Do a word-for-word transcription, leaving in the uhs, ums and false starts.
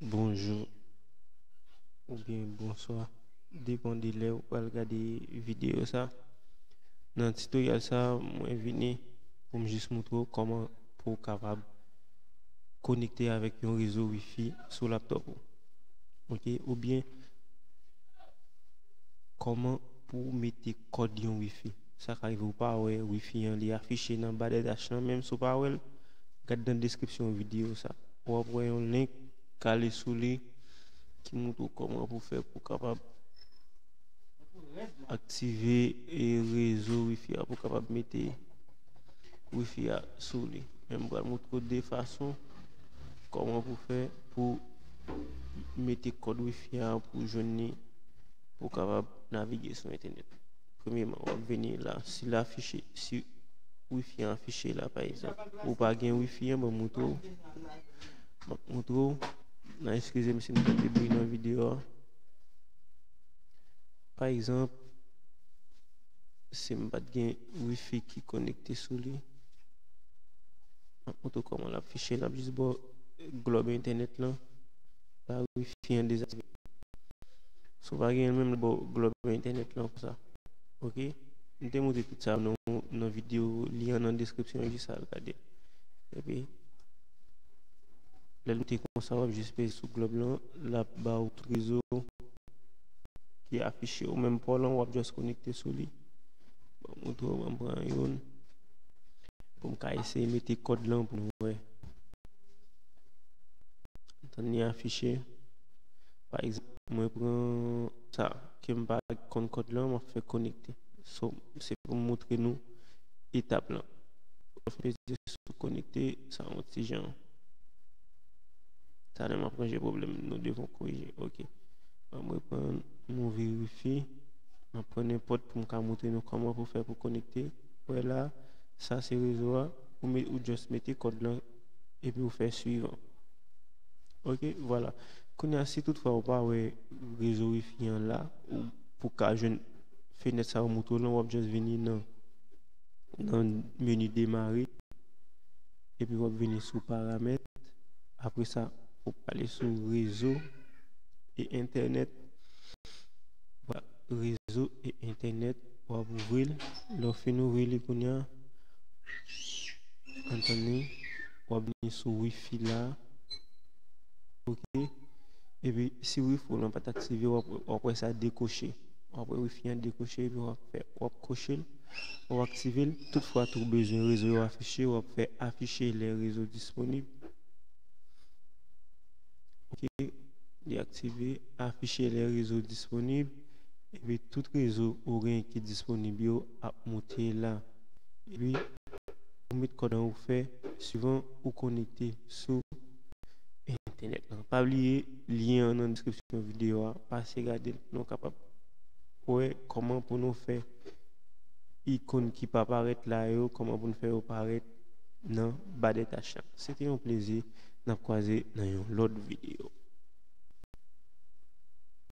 bonjou oubyen bonswa, depann de lè ou pral gade videyo sa. Nan titoryal sa, mwen vini pou m jis moutre w kòman pou w kapab konekte avèk yon rezo wifi sou laptòp ou. Ok, oubyen kòman pou w mete kòd yon wifi. Sa ka rive ou pa wè wifi an li afiche nan ba de tach lan, menm si w pa wè l, gad nan deskripsyon videyo sa. W ap wè yon link k ale sou li ki moutre w kòman pou fè pou kapab aktive e rezo wifi a, pou kapab mete wifi a sou li. Men m pral moutre w de fason kòman pou fè pou mete kòd wifi a pou jwenn li, pou kapab navige sou entènèt. Premyèman, w ap vini la, si l afiche, si wifi an afiche la, pa egzanp, ou pa gen wifi an, ban m moutre w. M ap moutre w. Nan, eskize m si m tande bri nan videyo a. Pa egzanp, si m pa t gen wifi ki konekte sou li, m ap moutre w kòman l ap afiche, l ap jis ba w glòb entènèt lan, la wifi an dezaktive. Si w pa gen l menm, l ba w glòb entènèt lan konsa. Ok? M te moutre tout sa nan, nan videyo, li an nan deskripsyon, jis al gade. Epi, lè l moute konsa, w ap jis peze sou glòb lan, l ap ba w tout rezo ki afiche ou menm pa w lan, w ap just konekte sou li. Bon, moutre w, ban m pran youn pou m ka eseye mete kòd lan pou nou wè. Tann li afiche. Pa egzanp, mwen pran sa ke m pa konn kòd lan, m ap fè konekte. So, se pou m moutre nou etap lan. W ap peze sou konekte, sa yon ti jan. Talè m ap ranje pwoblèm, nou devan korije. Ok. Ban m reprann, m ouvri wifi. M ap pran nenpòt pou m ka moutre nou kòman pou fè pou konekte. Wè la, sa se rezo a. Ou, met, ou just mete kòd lan epi ou fè swivan. Ok, vwala. Kounye a, si toutfwa ou pa wè rezo wifi an la, ou pou ka jwenn fenèt sa yo moutre w lan, w ap just vini nan, nan meni demare. Epi w ap vini sou paramèt. Apre sa, ou prale sou rezo e entènèt. Vwala, rezo e entènèt, w ap ouvri l. Lè w fin ouvri li kounye a, antann li, w ap vini sou wifi la. Ok. Epi, si wifi w lan pa t aktive, w ap, w ap wè sa dekoche. W ap wè wifi an dekoche, epi w ap fè, w ap koche l, w ap aktive l. Toutfwa tou bezwen rezo yo afiche, w ap fè afiche lè rezo disponib. Ok, li aktive, afiche lè rezo disponib. Epi tout rezo ou gen ki disponib yo ap moute la. Epi ou met kòd lan ou fè swivan ou konekte sou entènèt lan. Pa bliye, lyen an nan deskripsyon videyo a. Pase gade l pou nou kapab wè kòman pou nou fè ikòn ki pa parèt la yo, kòman pou nou fè yo parèt nan ba de tach lan. Se te yon plezi. N ap kwaze nan yon lòt videyo.